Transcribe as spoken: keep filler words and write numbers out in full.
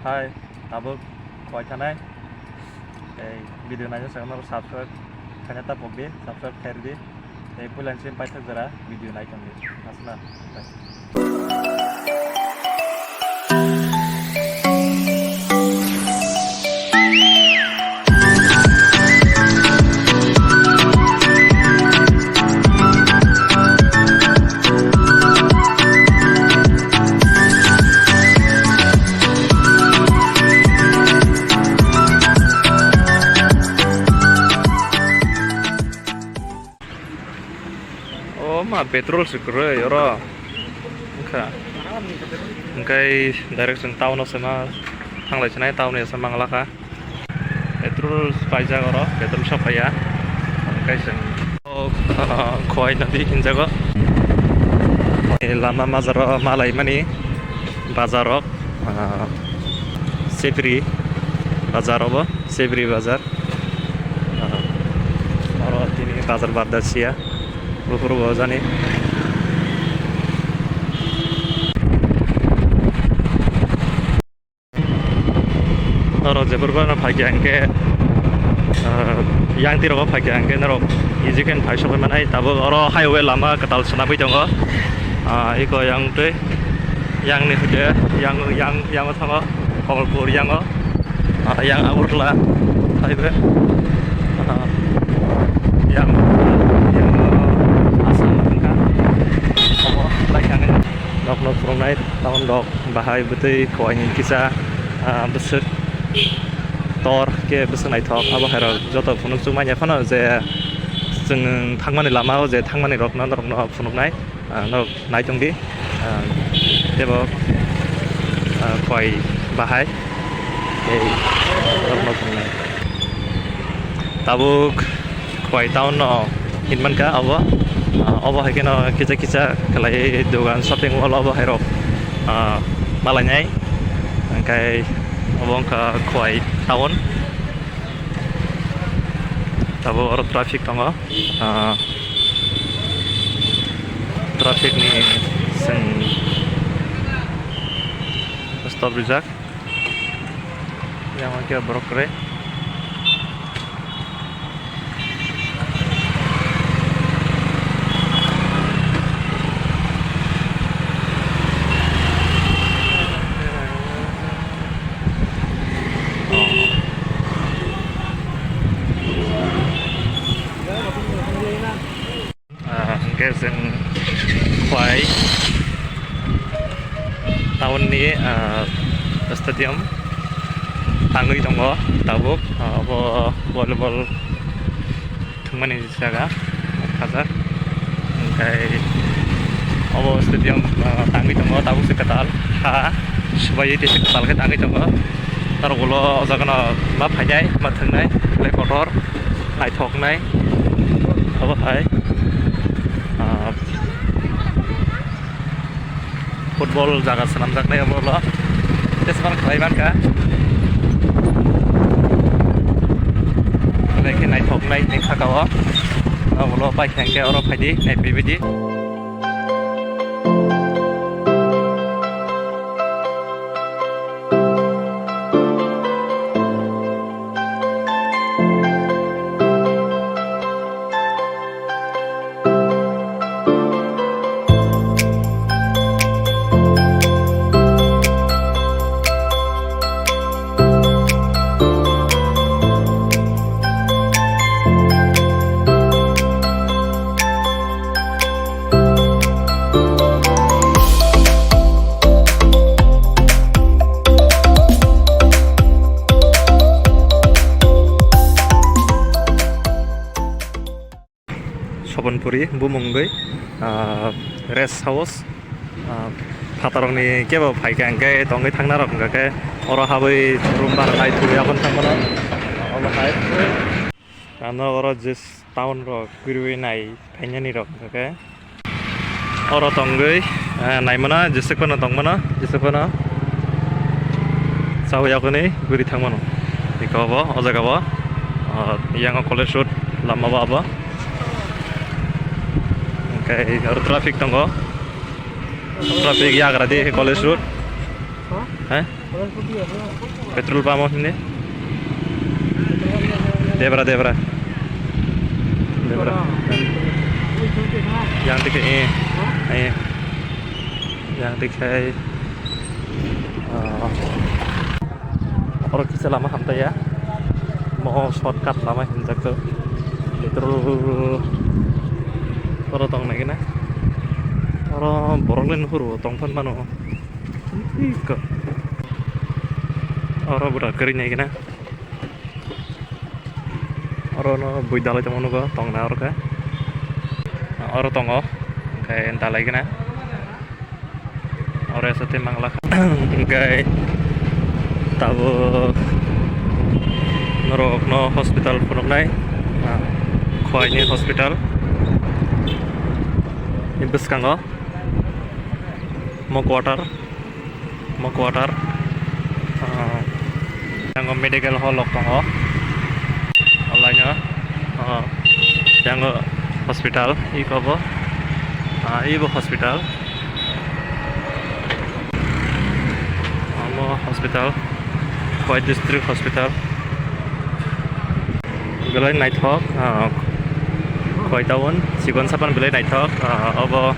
Hai, tabuk khwai thanai. Tei video naina sakno subscribe khaina ta pokdi, subscribe khairdi. Tei puila ni simi paithak jora video nai tongdi. Asna. O ma, petrol se kwrwi oro. Wngkha. Hwnkhe direct chwng town o se ma thanglai sinai, town o se manglakha. Petrol paijak oro, petrol sok paiya. Hwnkhe chwng o, ah, Khowai nadi hinjago. Lama majaro malaimani bazar rok, ah, Sipri bazar obo, Sipri bazar. Ah, oro tini bazar barda siya. Buphuru bo jani. Norok jephru phano phaikha hwnkhe, ah, yang twi rogo phaikha hwnkhe norok easy khe phai sogwi manai. Tabuk oro highway lama kwtal swnamwi tongo. Ah, eko yang twi, yang ni hwnkhe yang, yang, yango thango, Kamalpur yango. Ah, yang Agartala phaibe. Ah, yang, yang Assam wngkha. Obo lai thangwi nokno phunuknai town rok bahai bwtwi Khowai ni kisa, ah, bwswk tor khe bwswk naithok. Abo hai rok joto phunukjak manya phano je chwng thangmani lama o je thangmani rokno norokno phunuknai. Ah, norok nai tongdi, ah, tebo, ah, Khowai bahai tei norokno phunuknai. Tabuk Khowai town no hinmankha abo, ah, obo hai kheno kisa kisa khlai dogan shopping mall obo hai rok, ah, malainai, hwnkhe obo wngkha Khowai town. Tabuk oro traffic tongo. Ah, traffic ni chwng stop rijak. Yang khe borok kwrwi. Ah, hwnkhe chwng Khowai town ni, ah, stadium tangwi tongo tabuk, ah, obo volleyball thwngmani jaga khajak, hwnkhe obo stadium, ah, tangwi tongo tabuk se kwtal ha swbaiwi tei se kwtal khe tangwi tongo. Norok ulo o jaga no ma phainai ma thwngnai belai kotor. Naithoknai obo hai, ah, football jaga swnamjaknai obo ulo. Tei swkang khlai mankha. Belai khe naithoknai ni saka o. Obo ulo pai khe hwnkhe oro phaidi, naiphaibaidi. Sobonpuri bumung wngwi, ah, rest house, ah, phatarokni kebo phaikha hwnkhe tongwi thangna rok hwnkha khe oro habwi room bara nai thubui aboni thangmano omo hai. Ano oro jis town rok kwrwi nai phainani rok hwnkhe oro tongwi, eh, naimano jeswk phano tongmano jeswk phano chawi yakuni guri thangmano. Iko bo o jaga bo, ah, yang o college road lama bo abo. Hwnkhe oro traffic tongo, traffic yagra di college road. Ha? Petrol pump o hindi? Debra, Debra. Debra. Yang tike, eh. Eh. Yang tike. Ah. Oro kisa lama hamtaya. Mo shortcut lama hinjak to. Petrol. Oro tong nai gana. Oro borok le nuhuru tong phan mano. Iko. Oro bwrwi kwrwi nai gana. Oro no bui dalai tongma nugo, tong na oro khe. Oro tongo, hwnkhe dalai gana. Oro esa tei mangla kha. Hwnkhe tabuk norok no hospital phunuknai, ah, Khowai ni hospital ni bwskango mo quarter. Mo quarter, ah, yango medical hall rok tongo, alaino, ah, yango hospital, iko bo, ah, ibo hospital, omo hospital, Khowai district hospital. Belai naithok, ah, Khowai town, chikon sapan belai naithok, ah, obo